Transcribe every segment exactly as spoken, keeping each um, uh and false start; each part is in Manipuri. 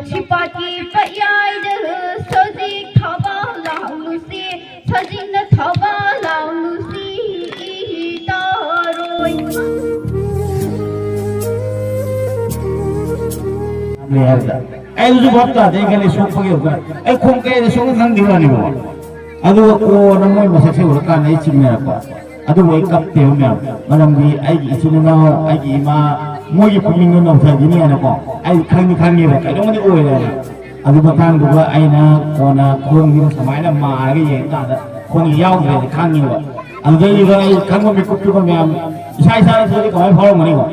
ꯁꯤꯄꯥꯇꯤ ꯄꯌꯥꯏꯗ ꯁꯖꯤꯛ ꯊꯥꯕ ꯂꯥꯎꯅꯨꯁꯤ, ꯁꯖꯤꯛꯅ ꯊꯥꯕ ꯂꯥꯎꯅꯨꯁꯤ ꯇꯥꯔꯣꯏ꯫ ꯂꯩ ꯍꯥꯏꯕꯗ ꯑꯩꯁꯨ ꯚꯥꯞ ꯇꯥꯗꯦ꯫ ꯑꯩ ꯈꯜꯂꯤ ꯁꯣꯛꯄꯒꯤ ꯑꯣꯏꯕ꯭ꯔꯥ? ꯑꯩ ꯈꯣꯡ ꯀꯩꯗ ꯁꯣꯛꯅ ꯈꯪꯗꯦ ꯋꯥꯅꯤꯕꯣ꯫ ꯑꯗꯨꯒ ꯀꯣꯟꯅ ꯃꯣꯏ ꯃꯁꯛꯁꯦ ꯎꯔꯀꯥꯟꯗ ꯑꯩ ꯆꯤꯡꯅꯔꯛꯄ꯫ ꯑꯗꯨꯕꯨ ꯑꯩ ꯀꯞꯇꯦꯕ ꯃꯌꯥꯝ, ꯃꯔꯝꯗꯤ ꯑꯩꯒꯤ ꯏꯆꯤꯟ ꯏꯅꯥꯎ, ꯑꯩꯒꯤ ꯏꯃꯥ, ꯃꯣꯏꯒꯤ ꯄꯨꯛꯅꯤꯡꯗꯣ ꯅꯧꯊꯈꯤꯅꯤ ꯍꯥꯏꯅꯀꯣ꯫ ꯑꯩ ꯈꯪꯗꯤ ꯈꯪꯉꯦꯕ ꯀꯩꯅꯣꯝꯃꯗꯤ ꯑꯣꯏꯔꯦꯅ꯫ ꯑꯗꯨ ꯃꯇꯥꯡꯗꯨꯒ ꯑꯩꯅ ꯀꯣꯟꯅ ꯈꯣꯡꯁꯤꯅ ꯁꯨꯃꯥꯏꯅ ꯃꯥꯔꯒ ꯌꯦꯡ ꯀꯥꯟꯗ ꯈꯣꯡꯁꯤ ꯌꯥꯎꯗ꯭ꯔꯦꯅ ꯈꯪꯉꯦꯕ꯫ ꯑꯗꯨꯗꯩꯗꯨꯗ ꯑꯩ ꯈꯪꯕ ꯃꯤꯀꯨꯞꯇꯨꯒ ꯃꯌꯥꯝ ꯏꯁꯥ ꯏꯁꯥꯅ ꯊꯣꯛꯑꯗꯤ ꯀꯃꯥꯏꯅ ꯐꯥꯎꯔꯝꯒꯅꯤꯀꯣ?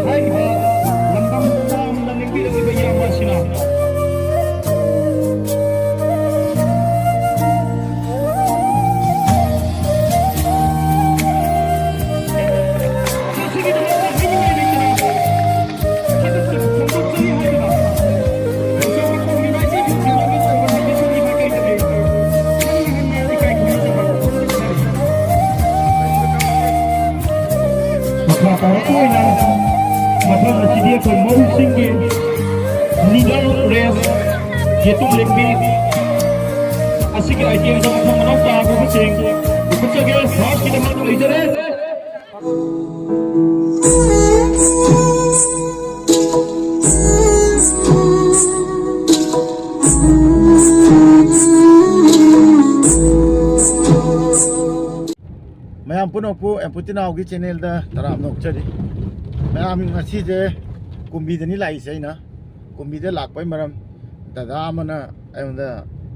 ꯍꯥꯏꯔꯤꯕ ꯂꯝꯗꯝ ꯋꯥꯡꯃꯗ ꯂꯦꯡꯕꯤꯔꯛꯂꯤꯕ ꯏꯌꯥꯝꯕ ꯑꯁꯤꯅ ꯃꯈꯥ ꯇꯥꯔꯛꯄ ꯑꯣꯏꯅ ꯃꯊꯪ ꯑꯁꯤꯗꯤ ꯑꯩꯈꯣꯏ ꯃꯧꯁꯤꯡꯒꯤ needle race, ꯌꯦꯇꯨꯝ ꯂꯦꯡꯕꯤ, ꯑꯁꯤꯒꯤ item ꯗ ꯃꯊꯪ ꯃꯅꯥꯎ ꯇꯥꯕꯁꯤꯡ ꯄꯨꯈꯠꯆꯒꯦ꯫ First ꯀꯤꯗꯃꯛ ꯂꯩꯖꯔꯦ꯫ ꯃꯌꯥꯝ ꯄꯨꯝꯅꯃꯛꯄꯨ ꯑꯦꯝꯄꯨꯇꯤꯅꯥꯎꯒꯤ channel ꯗ ꯇꯔꯥꯝꯅ ꯑꯣꯛꯆꯔꯤ꯫ ꯃꯌꯥꯝ, ꯉꯁꯤꯁꯦ ꯀꯨꯝꯕꯤꯗꯅꯤ ꯂꯥꯛꯏꯁꯦ꯫ ꯑꯩꯅ ꯀꯨꯝꯕꯤꯗ ꯂꯥꯛꯄꯩ ꯃꯔꯝ, ꯗꯗꯥ ꯑꯃꯅ ꯑꯩꯉꯣꯟꯗ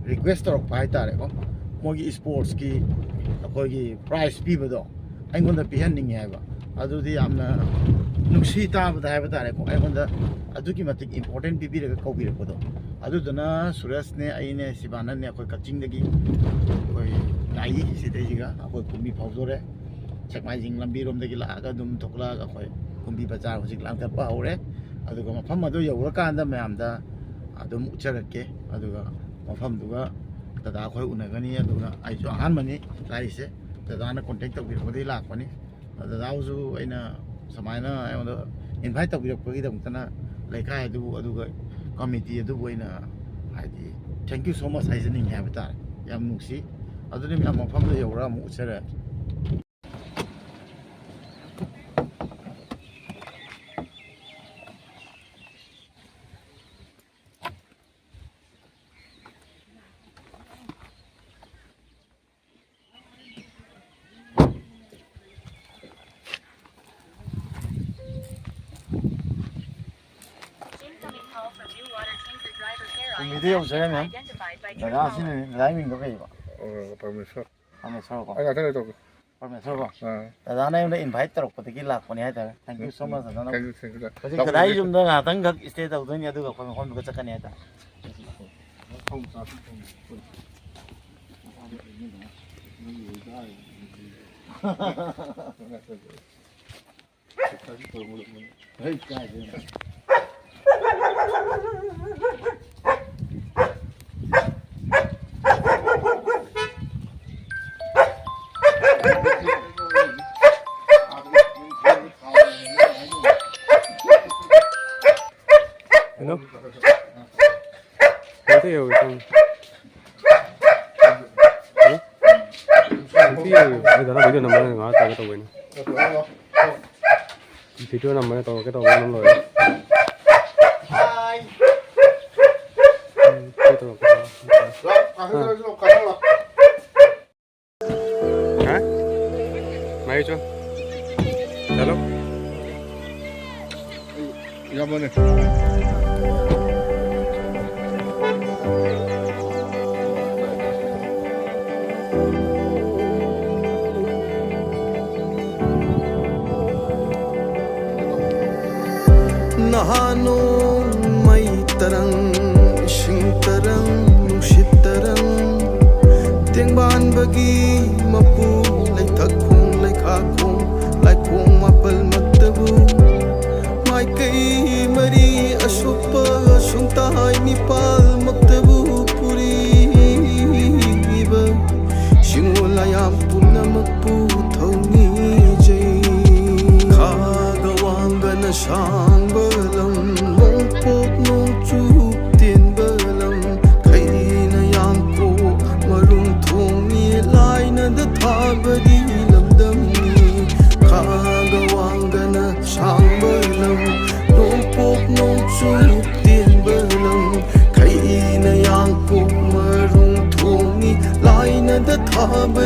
request ꯇꯧꯔꯛꯄ ꯍꯥꯏꯇꯥꯔꯦꯀꯣ꯫ ꯃꯣꯏꯒꯤ sports ꯀꯤ ꯑꯩꯈꯣꯏꯒꯤ prize ꯄꯤꯕꯗꯣ ꯑꯩꯉꯣꯟꯗ ꯄꯤꯍꯟꯅꯤꯡꯉꯦ ꯍꯥꯏꯕ꯫ ꯑꯗꯨꯗꯤ ꯌꯥꯝꯅ ꯅꯨꯡꯁꯤ ꯇꯥꯕꯗ ꯍꯥꯏꯕ ꯇꯥꯔꯦꯀꯣ, ꯑꯩꯉꯣꯟꯗ ꯑꯗꯨꯛꯀꯤ ꯃꯇꯤꯛ important ꯄꯤꯕꯤꯔꯒ ꯀꯧꯕꯤꯔꯛꯄꯗꯣ꯫ ꯑꯗꯨꯗꯨꯅ ꯁꯨꯔꯖꯅꯦ, ꯑꯩꯅꯦ, ꯁꯤꯕꯥꯅꯟꯅꯦ, ꯑꯩꯈꯣꯏ ꯀꯛꯆꯤꯡꯗꯒꯤ ꯑꯩꯈꯣꯏ ꯂꯥꯛꯏ꯫ ꯁꯤꯗꯩꯁꯤꯒ ꯑꯩꯈꯣꯏ ꯀꯨꯝꯕꯤ ꯐꯥꯎꯗꯣꯔꯦ꯫ ꯁꯦꯛꯃꯥꯏꯖꯤꯡ ꯂꯝꯕꯤꯔꯣꯝꯗꯒꯤ ꯂꯥꯛꯑꯒ ꯑꯗꯨꯝ ꯊꯣꯛꯂꯛꯑꯒ ꯑꯩꯈꯣꯏ ꯀꯨꯝꯕꯤ ꯕꯖꯥꯔ ꯍꯧꯖꯤꯛ ꯂꯥꯡꯊꯠꯄ ꯍꯧꯔꯦ꯫ ꯑꯗꯨꯒ ꯃꯐꯝ ꯑꯗꯨ ꯌꯧꯔꯀꯥꯟꯗ ꯃꯌꯥꯝꯗ ꯑꯗꯨꯝ ꯎꯠꯆꯔꯛꯀꯦ꯫ ꯑꯗꯨꯒ ꯃꯐꯝꯗꯨꯒ ꯗꯗꯥ ꯑꯩꯈꯣꯏ ꯎꯅꯒꯅꯤ꯫ ꯑꯗꯨꯅ ꯑꯩꯁꯨ ꯑꯍꯥꯟꯕꯅꯤ ꯂꯥꯛꯏꯁꯦ, ꯗꯗꯥꯅ ꯀꯣꯟꯇꯦꯛ ꯇꯧꯕꯤꯔꯛꯄꯗꯒꯤ ꯂꯥꯛꯄꯅꯤ꯫ ꯗꯗꯥꯕꯨꯁꯨ ꯑꯩꯅ ꯁꯨꯃꯥꯏꯅ ꯑꯩꯉꯣꯟꯗ ꯏꯟꯚꯥꯏꯠ ꯇꯧꯕꯤꯔꯛꯄꯒꯤꯗꯃꯛꯇꯅ ꯂꯩꯀꯥꯏ ꯑꯗꯨꯕꯨ, ꯑꯗꯨꯒ ꯀꯃꯤꯇꯤ ꯑꯗꯨꯕꯨ ꯑꯩꯅ, ꯍꯥꯏꯗꯤ, thank you so much ꯍꯥꯏꯖꯅꯤꯡꯉꯤ ꯍꯥꯏꯕ ꯇꯥꯔꯦ꯫ ꯌꯥꯝ ꯅꯨꯡꯁꯤ꯫ ꯑꯗꯨꯗꯤ ꯃꯌꯥꯝ ꯃꯐꯝꯗ ꯌꯧꯔꯒ ꯑꯃꯨꯛ ꯎꯠꯆꯔꯛꯑꯒꯦ꯫ ꯀꯨꯝꯕꯤꯗ ꯌꯧꯖꯔꯦ, ꯃꯦꯝ꯫ ꯗꯗꯥ ꯑꯁꯤꯅꯅꯦ꯫ ꯗꯗꯥꯒꯤ ꯃꯤꯡꯗꯣ ꯀꯩꯕ? ꯑꯣ, ꯄꯔꯃꯦꯁꯣꯔ꯫ ꯄꯔꯃꯦꯁꯣꯔ ꯀꯣ? ꯑꯩ ꯉꯥꯛꯇꯪ ꯂꯩ ꯇꯧꯒꯦ꯫ ꯄꯔꯃꯦꯁꯣꯔ ꯀꯣ? ꯑꯥ꯫ ꯗꯗꯥꯅ ꯑꯩꯉꯣꯟꯗ ꯏꯟꯚꯥꯏꯠ ꯇꯧꯔꯛꯄꯗꯒꯤ ꯂꯥꯛꯄꯅꯦ ꯍꯥꯏꯇꯥꯔꯦ꯫ Thank you so much, ꯗꯗꯥꯅ꯫ Thank you, thank you, sir꯫ ꯍꯧꯖꯤꯛ ꯂꯥꯛꯑꯣ, ꯗꯗꯥꯒꯤ ꯂꯥꯛꯑꯣ꯫ ꯌꯨꯝꯗ ꯉꯥꯏꯍꯥꯛꯇꯪꯈꯛ ꯁ꯭ꯇꯦ ꯇꯧꯗꯣꯏꯅꯤ, ꯑꯗꯨꯒ ꯑꯩꯈꯣꯏ ꯃꯐꯝꯗꯨꯒ ꯆꯠꯀꯅꯤ ꯍꯥꯏꯇꯥꯔꯦ꯫ Hello? Ito yung isang. Hello? Ito yung, ay, dala, video naman nga, tayo ito, bueno. Video naman ito, kita ko naman, Lord. Hi! Ito, ito. Ha? Mayo, Chon. Hello? Ikaw muna. ꯅꯍꯥꯟ ꯅꯣꯡꯃꯩ ꯇꯔꯪ, ꯏꯁꯤꯡ ꯇꯔꯪ, ꯅꯨꯡꯁꯤꯠ ꯇꯔꯪ, ꯇꯦꯡꯕꯥꯟꯕꯒꯤ ꯃꯄꯨ, ꯂꯩꯊꯛ ꯈꯣꯡ, ꯂꯩꯈꯥ ꯈꯣꯡ, ꯂꯥꯏꯈꯣꯡ ꯃꯥꯄꯜꯃꯛꯇꯕꯨ, ꯃꯥꯏꯀꯩ ꯃꯔꯤ ꯑꯁꯨꯞꯄ ꯁꯨꯡꯇꯥꯏ ꯅꯤꯄꯥꯜꯃꯛꯇꯕꯨ ꯄꯨꯔꯤ꯫ ꯕꯗꯤ ꯂꯝꯗꯝꯅꯤ꯫ ꯈꯥꯒ ꯋꯥꯡꯒꯅ ꯁꯥꯡꯕ ꯂꯝ, ꯅꯣꯡꯄꯣꯛ ꯅꯣꯡꯆꯨꯞ ꯇꯦꯟꯕ ꯂꯝ, ꯈꯩꯅ ꯌꯥꯡꯀꯣꯛ ꯃꯔꯨꯡ ꯊꯣꯡꯅꯤ, ꯂꯥꯏꯅꯗ ꯊꯥꯕ꯫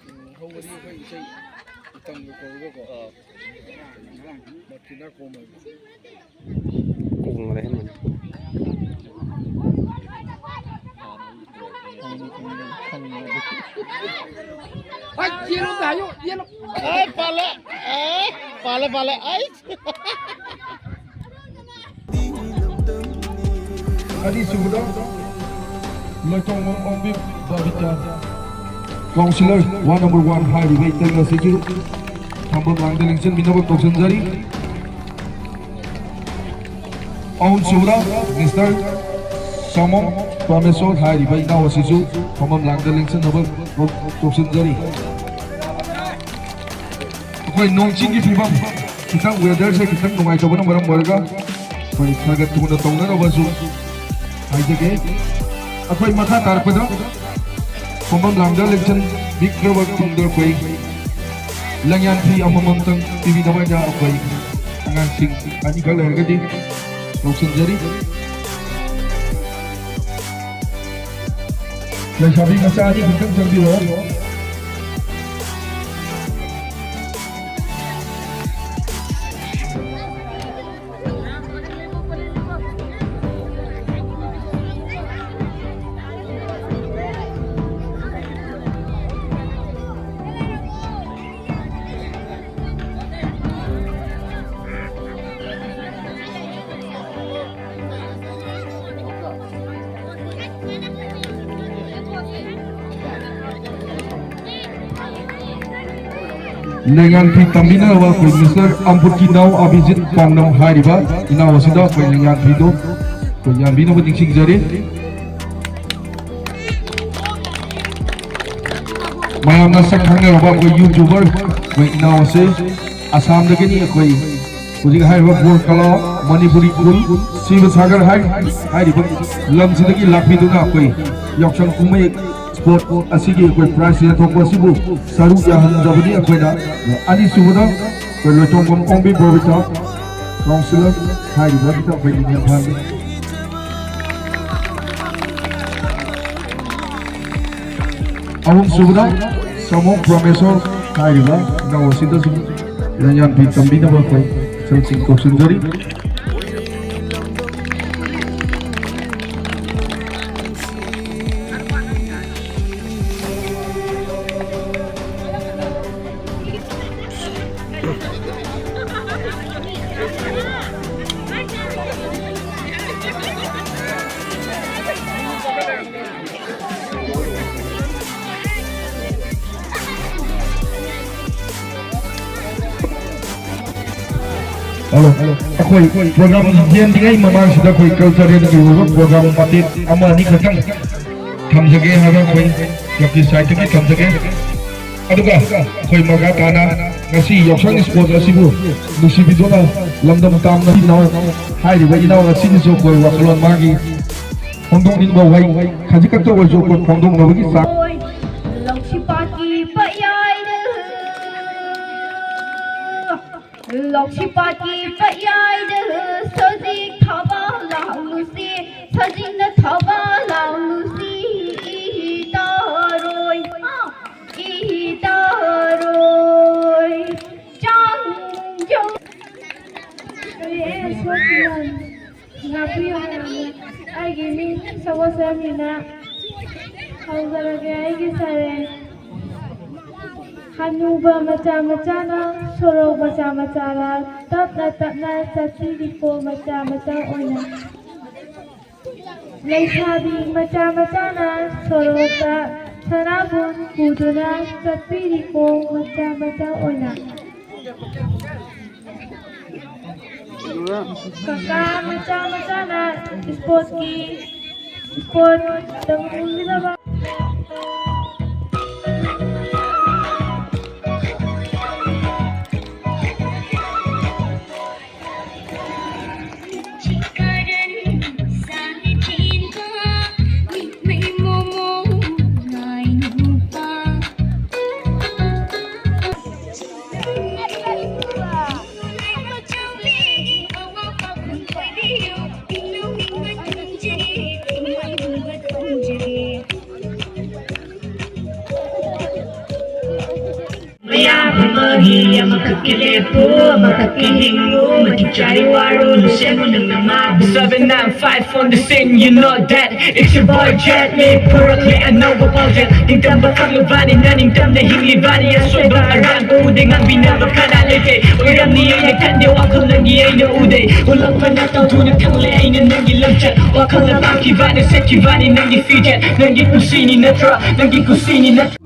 ꯎꯝ, ꯍꯧꯕꯗꯤ ꯑꯩꯈꯣꯏ ꯏꯁꯩ ꯏꯇꯝꯒ ꯀꯧꯔꯒꯀꯣ꯫ ꯑꯥ꯫ ꯃꯊꯤꯅ ꯀꯣꯝꯃꯒ꯫ ꯎꯪ ꯂꯩꯍꯟꯕꯅꯤ꯫ ꯑꯩ, ꯌꯦꯜꯂꯣ ꯇꯥꯏꯌꯣ, ꯌꯦꯜꯂꯣ꯫ ꯑꯩ, ꯄꯥꯜꯂꯦ꯫ ꯑꯦ, ꯄꯥꯜꯂꯦ, ꯄꯥꯜꯂꯦ꯫ ꯑꯩ꯫ ꯑꯅꯤꯁꯨꯕꯗ ꯂꯣꯏꯇꯣꯡꯕꯝ ꯑꯣꯡꯕꯤ Babita, councillor ward number one ꯍꯥꯏꯔꯤꯕ ꯏꯇꯪ ꯑꯁꯤꯁꯨ ꯐꯝꯕꯝ ꯂꯥꯡꯗ ꯂꯦꯡꯁꯤꯟꯕꯤꯅꯕ ꯀꯧꯁꯤꯟꯖꯔꯤ꯫ ꯑꯍꯨꯝꯁꯨꯕꯗ ꯃꯤꯁꯇꯔ ꯁꯥꯃꯣꯝ ꯄ꯭ꯔꯃꯦꯁꯣꯔ ꯍꯥꯏꯔꯤꯕ ꯏꯅꯥꯎ ꯑꯁꯤꯁꯨ ꯐꯝꯕꯝ ꯂꯥꯡꯗ ꯂꯦꯡꯁꯤꯟꯅꯕ ꯀꯧꯁꯤꯟꯖꯔꯤ꯫ ꯑꯩꯈꯣꯏ ꯅꯣꯡ ꯆꯤꯡꯒꯤ ꯐꯤꯕꯝ ꯈꯤꯇꯪ, weatherꯁꯦ ꯈꯤꯇꯪ ꯅꯨꯡꯉꯥꯏꯇꯕꯅ ꯃꯔꯝ ꯑꯣꯏꯔꯒ ꯑꯩꯈꯣꯏ ꯈꯔ ꯈꯔ ꯊꯨꯅ ꯇꯧꯅꯅꯕꯁꯨ ꯍꯥꯏꯖꯒꯦ꯫ ꯑꯩꯈꯣꯏ ꯃꯈꯥ ꯇꯥꯔꯛꯄꯗ ꯈꯣꯡꯕꯝ ꯂꯥꯡꯗ ꯂꯦꯡꯁꯟꯕꯤꯈ꯭ꯔꯕ ꯇꯨꯡꯗ ꯑꯩꯈꯣꯏ ꯂꯪꯌꯥꯟ ꯐꯤ ꯑꯃꯃꯝꯇꯪ ꯄꯤꯕꯤꯅꯕ ꯑꯩꯅ ꯑꯩꯈꯣꯏ ꯑꯉꯥꯡꯁꯤꯡ ꯑꯅꯤꯈꯛ ꯂꯩꯔꯒꯗꯤ ꯂꯧꯁꯤꯟꯖꯔꯤ꯫ ꯂꯩꯁꯥꯕꯤ ꯃꯆꯥ ꯑꯅꯤ ꯈꯛꯇꯪ ꯆꯪꯕꯤꯔꯛꯑꯣ꯫ ꯂꯦꯡꯌꯥꯟ ꯐꯤ ꯇꯝꯕꯤꯅꯕ ꯑꯩꯈꯣꯏ ꯃꯤꯁꯇꯔ ꯑꯝꯕꯨꯠꯀꯤ ꯅꯥꯎ ꯑꯕꯤꯖꯤꯠ ꯄꯥꯎꯅꯝ ꯍꯥꯏꯔꯤꯕ ꯏꯅꯥꯎ ꯑꯁꯤꯗ ꯑꯩꯈꯣꯏ ꯂꯦꯡꯌꯥꯟ ꯐꯤꯗꯨ ꯑꯩꯈꯣꯏ ꯌꯥꯟꯕꯤꯅꯕ ꯅꯤꯡꯁꯤꯡꯖꯔꯤ꯫ ꯃꯌꯥꯝꯅ ꯁꯛ ꯈꯪꯅꯔꯕ ꯑꯩꯈꯣꯏ ꯌꯨꯇ꯭ꯌꯨꯕꯔ ꯑꯩꯈꯣꯏ ꯏꯅꯥꯎ ꯑꯁꯤ ꯑꯁꯥꯝꯗꯒꯤꯅꯤ꯫ ꯑꯩꯈꯣꯏ ꯍꯧꯖꯤꯛ ꯍꯥꯏꯔꯤꯕ ꯕꯣꯔꯀꯂꯥ ꯃꯅꯤꯄꯨꯔꯤ ꯈꯨꯜ ꯁꯤꯕꯁꯥꯒꯔ ꯍꯥꯏ-, ꯍꯥꯏꯔꯤꯕ ꯂꯝꯁꯤꯗꯒꯤ ꯂꯥꯛꯄꯤꯗꯨꯅ ꯑꯩꯈꯣꯏ ꯌꯥꯎꯁꯪ ꯀꯨꯝꯍꯩ ꯁ꯭ꯄꯣꯔꯠ ꯑꯁꯤꯒꯤ ꯑꯩꯈꯣꯏ ꯄ꯭ꯔꯥꯏꯖ ꯌꯦꯟꯊꯣꯛꯄ ꯑꯁꯤꯕꯨ ꯁꯔꯨꯛ ꯌꯥꯍꯟꯖꯕꯅꯤ꯫ ꯑꯩꯈꯣꯏꯅ ꯑꯅꯤꯁꯨꯕꯗ ꯑꯩꯈꯣꯏ ꯂꯣꯏꯇꯣꯡꯕꯝ ꯑꯣꯡꯕꯤ ꯕꯣꯕꯤꯇꯥ, ꯀꯥꯎꯟꯁꯤꯂꯔ ꯍꯥꯏꯔꯤꯕ ꯑꯁꯤꯗ ꯑꯩꯈꯣꯏ ꯅꯤꯡꯊꯦꯝ ꯐꯥꯜꯒꯤ ꯑꯍꯨꯝꯁꯨꯕꯗ ꯁꯥꯃꯣ ꯄ꯭ꯔꯃꯦꯁꯣꯔ ꯍꯥꯏꯔꯤꯕ ꯏꯅꯥꯎ ꯑꯁꯤꯗꯁꯨ ꯂꯥꯏꯌꯥꯟ ꯐꯤ ꯇꯝꯕꯤꯅꯕ ꯑꯩꯈꯣꯏ ꯏꯆꯜꯁꯤꯡ ꯀꯧꯁꯤꯟꯖꯔꯤ꯫ ꯍꯜꯂꯣ꯫ ꯑꯩꯈꯣꯏ ꯄ꯭ꯔꯣꯒ꯭ꯔꯥꯝ ꯌꯦꯟꯗ꯭ꯔꯤꯉꯩ ꯃꯃꯥꯡꯁꯤꯗ ꯑꯩꯈꯣꯏ ꯀꯜꯆꯔꯦꯜꯒꯤ ꯑꯣꯏꯕ ꯄ꯭ꯔꯣꯒ꯭ꯔꯥꯝ ꯃꯇꯦꯛ ꯑꯃ ꯑꯅꯤꯈꯛꯇꯪ ꯊꯝꯖꯒꯦ ꯍꯥꯏꯕ ꯑꯩꯈꯣꯏ ꯀ꯭ꯂꯕꯀꯤ ꯁꯥꯏꯠꯇꯒꯤ ꯊꯝꯖꯒꯦ꯫ ꯑꯗꯨꯒ ꯑꯩꯈꯣꯏ ꯃꯈꯥ ꯇꯥꯅ ꯉꯁꯤ ꯌꯥꯎꯁꯪ ꯁ꯭ꯄꯣꯔꯠ ꯑꯁꯤꯕꯨ ꯅꯨꯡꯁꯤꯕꯤꯗꯨꯅ ꯂꯝꯗꯝ ꯇꯥꯝꯅ ꯏꯅꯥꯎ ꯍꯥꯏꯔꯤꯕ ꯏꯅꯥꯎ ꯑꯁꯤꯒꯤꯁꯨ ꯑꯩꯈꯣꯏ ꯋꯥꯈꯜꯂꯣꯟ ꯃꯥꯒꯤ ꯐꯣꯡꯗꯣꯛꯅꯤꯡꯕ ꯋꯥꯍꯩ ꯈꯖꯤꯛꯈꯛꯇ ꯑꯣꯏꯔꯁꯨ ꯑꯩꯈꯣꯏ ꯐꯣꯡꯗꯣꯛꯅꯕꯒꯤ ꯆꯥꯛ ꯂꯧꯁꯤꯄꯥꯠꯀꯤ ꯄꯌꯥꯏꯗ, ꯂꯧꯁꯤꯄꯥꯠꯀꯤ ꯄꯌꯥꯏꯗ ꯁꯖꯤꯛ ꯊꯥꯕ ꯂꯥꯎꯅꯨꯁꯤ, ꯁꯖꯤꯛꯅ ꯊꯥꯕ ꯂꯥꯎꯅꯨꯁꯤ, ꯏ ꯇꯥꯔꯣꯏ, ꯏ ꯇꯥꯔꯣꯏ, ꯆꯥꯡ ꯌꯧ꯫ ꯀꯔꯤ ꯑꯩꯅ ꯁꯣꯛꯈꯤꯕ? ꯉꯥꯛꯄꯤꯌꯨ ꯃꯌꯥꯝꯅ꯫ ꯑꯩꯒꯤ ꯃꯤꯡ ꯁꯒꯣꯜꯁꯦꯝꯕꯤꯅ ꯍꯧꯖꯔꯒꯦ ꯑꯩꯒꯤ ꯁꯩꯔꯦꯡ꯫ ꯍꯅꯨꯕ ꯃꯆꯥ ꯃꯆꯥꯅ ꯁꯣꯔꯣꯛ ꯃꯆꯥ ꯃꯆꯥꯗ ꯇꯞꯅ ꯇꯞꯅ ꯆꯠꯄꯤꯔꯤꯀꯣ ꯃꯆꯥ ꯃꯆꯥ ꯑꯣꯏꯅ꯫ ꯂꯩꯁꯥꯕꯤ ꯃꯆꯥ ꯃꯆꯥꯅ ꯁꯣꯔꯣꯛꯇ ꯁꯅꯥꯕꯨꯟ ꯄꯨꯗꯨꯅ ꯆꯠꯄꯤꯔꯤꯀꯣ ꯃꯆꯥ ꯃꯆꯥ ꯑꯣꯏꯅ꯫ ꯀꯀꯥ ꯃꯆꯥ ꯃꯆꯥꯅ ꯏꯁꯄꯣꯔꯠꯀꯤ ꯏꯁꯄꯣꯔꯠ ꯇꯧꯕꯤꯅꯕ꯫ ꯃꯌꯥꯝ ꯑꯃꯒꯤ ꯑꯃꯈꯛꯀꯤ ꯂꯦꯞꯄꯨ, ꯑꯃꯈꯛꯀꯤ ꯍꯤꯡꯉꯨ, ꯃꯇꯤꯛ ꯆꯥꯔꯤ ꯋꯥꯔꯨ, ꯂꯣꯏꯁꯦꯝꯃꯨ ꯅꯪꯅ ꯃꯥꯕꯨ꯫ Seven nine five on the scene, you know that it's your boy Jet ꯂꯤ, ꯄꯨꯔꯛꯂꯦ ꯑꯅꯧꯕ ꯄꯥꯎꯖꯦꯜ꯫ ꯅꯤꯡꯇꯝꯕ ꯈꯪꯂꯕꯅꯤ, ꯅꯪ ꯅꯤꯡꯇꯝꯅ ꯍꯤꯡꯂꯤꯕꯅꯤ, ꯑꯁꯣꯏꯕ ꯑꯔꯥꯟꯕ ꯎꯗꯦ, ꯉꯥꯡꯕꯤꯅꯕ ꯀꯅꯥ ꯂꯩꯒꯦ? ꯑꯣꯏꯔꯝꯅꯤ ꯑꯩꯅ ꯈꯟꯗꯦ, ꯋꯥꯈꯜ ꯅꯪꯒꯤ ꯑꯩꯅ ꯎꯗꯦ, ꯎꯠꯂꯛꯄ ꯅꯠꯇꯧꯗꯨꯅ ꯈꯪꯂꯦ ꯑꯩꯅ ꯅꯪꯒꯤ ꯂꯝꯆꯠ, ꯋꯥꯈꯜꯅ ꯇꯥꯛꯈꯤꯕꯅꯤ, ꯁꯦꯠꯈꯤꯕꯅꯤ ꯅꯪꯒꯤ ꯐꯤꯖꯦꯠ, ꯅꯪꯒꯤ ꯀꯨꯁꯤꯅꯤ ꯅꯠꯇ꯭ꯔꯥ? ꯅꯪꯒꯤ ꯀꯨꯁꯤꯅꯤ ꯅꯠꯇ꯭ꯔꯥ?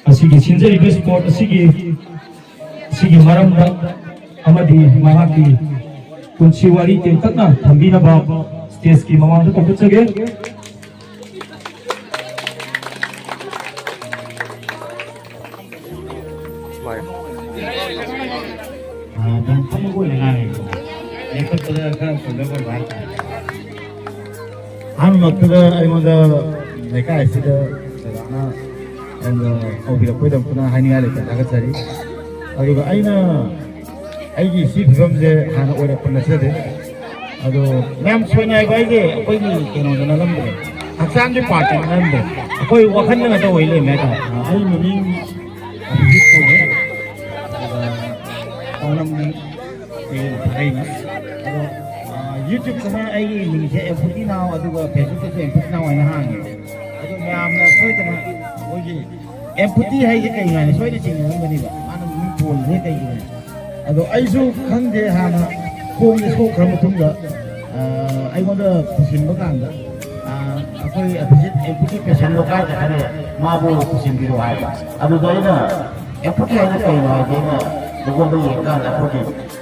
ꯑꯁꯤꯒꯤ ꯁꯤꯟꯖꯔꯤꯕ ꯏꯁꯄꯣꯔꯠ ꯑꯁꯤꯒꯤ, ꯑꯁꯤꯒꯤ ꯃꯔꯝꯗ ꯑꯃꯗꯤ ꯃꯍꯥꯛꯀꯤ ꯄꯨꯟꯁꯤ ꯋꯥꯔꯤ ꯇꯦꯟꯇꯛꯅ ꯊꯝꯕꯤꯅꯕ ꯁ꯭ꯇꯦꯖꯀꯤ ꯃꯃꯥꯡꯗ ꯀꯧꯈꯠꯆꯒꯦ꯫ ꯑꯥ, ꯑꯗꯨꯝ ꯐꯝꯃꯒ ꯑꯣꯏꯅ ꯉꯥꯡꯉꯦꯀꯣ꯫ ꯂꯦꯞꯈꯠꯄꯗ ꯈꯔ ꯀꯣꯟꯗ ꯀꯣꯟꯕ ꯍꯥꯏꯇꯥꯔꯦ꯫ ꯑꯍꯥꯟꯕꯃꯛꯇꯗ ꯑꯩꯉꯣꯟꯗ ꯂꯩꯀꯥꯏ ꯑꯁꯤꯗ ꯗꯗꯥꯅ ꯑꯗꯣ ꯀꯧꯕꯤꯔꯛꯄꯒꯤꯗꯃꯛꯇ ꯍꯥꯏꯅꯤꯡꯉꯥꯏ ꯂꯩꯇꯅ ꯊꯥꯒꯠꯆꯔꯤ꯫ ꯑꯗꯨꯒ ꯑꯩꯅ ꯑꯩꯒꯤ ꯁꯤ ꯐꯤꯕꯝꯁꯦ ꯍꯥꯟꯅ ꯑꯣꯏꯔꯛꯄ ꯅꯠꯆꯗꯦ꯫ ꯑꯗꯣ ꯃꯌꯥꯝ ꯁꯣꯏꯅꯥꯏꯕ ꯍꯥꯏꯁꯦ ꯑꯩꯈꯣꯏꯒꯤ ꯀꯩꯅꯣꯗ ꯅꯠꯂꯝꯗ꯭ꯔꯦ, ꯍꯛꯆꯥꯡꯒꯤ ꯄꯥꯔꯠꯇ ꯅꯠꯂꯝꯗ꯭ꯔꯦ, ꯑꯩꯈꯣꯏ ꯋꯥꯈꯜꯗ ꯉꯥꯛꯇ ꯑꯣꯏ ꯂꯩꯔꯝꯃꯦ ꯍꯥꯏꯇꯥꯔꯦ꯫ ꯑꯩ ꯃꯃꯤꯡ ꯑꯕꯤꯖꯤꯠ ꯀꯧꯋꯦ꯫ ꯑꯗꯨꯒ ꯄꯥꯎꯅꯝꯅꯤ꯫ ꯑꯩꯈꯣꯏꯒꯤ ꯐꯔꯩꯅꯤ꯫ ꯑꯗꯣ ꯌꯨꯇ꯭ꯌꯨꯕꯇꯅ ꯑꯩꯒꯤ ꯃꯤꯡꯁꯦ ꯑꯦꯝꯄꯨꯇꯤ ꯅꯥꯎ, ꯑꯗꯨꯒ ꯐꯦꯁꯕꯨꯛꯇꯁꯨ ꯑꯦꯝꯄꯨꯇꯤ ꯅꯥꯎ ꯍꯥꯏꯅ ꯍꯥꯡꯉꯦ꯫ ꯑꯗꯣ ꯃꯌꯥꯝꯅ ꯁꯣꯏꯗꯅ ꯑꯩꯈꯣꯏꯒꯤ ꯑꯦꯝꯄꯨꯇꯤ ꯍꯥꯏꯁꯦ ꯀꯩꯅꯣ ꯍꯥꯏꯅ ꯁꯣꯏꯗꯅ ꯆꯤꯡꯅꯔꯝꯒꯅꯤꯕ꯫ ꯃꯥꯅ ꯃꯤꯡ ꯊꯣꯜꯂꯤꯁꯦ ꯀꯩꯒꯤꯅꯣ? ꯑꯗꯣ ꯑꯩꯁꯨ ꯈꯪꯗꯦ, ꯍꯥꯟꯅ ꯈꯣꯡꯁꯦ ꯁꯣꯛꯈ꯭ꯔ ꯃꯇꯨꯡꯗ ꯑꯩꯉꯣꯟꯗ ꯄꯨꯁꯤꯟꯕ ꯀꯥꯟꯗ ꯑꯩꯈꯣꯏ ꯑꯕꯤꯖꯤꯠ ꯑꯦꯝꯄꯨꯇꯤ ꯄꯦꯁꯦꯟꯗꯣ ꯀꯥꯏ ꯆꯠꯈ꯭ꯔꯦ, ꯃꯥꯕꯨ ꯄꯨꯁꯤꯟꯕꯤꯔꯣ ꯍꯥꯏꯕ꯫ ꯑꯗꯨꯗ ꯑꯩꯅ ꯑꯦꯝꯄꯨꯇꯤ ꯍꯥꯏꯅ ꯀꯩꯅꯣ ꯍꯥꯏꯗꯤ ꯑꯩꯅ ꯃꯉꯣꯟꯗ ꯌꯦꯡꯀꯥꯟꯗ ꯑꯩꯈꯣꯏꯒꯤ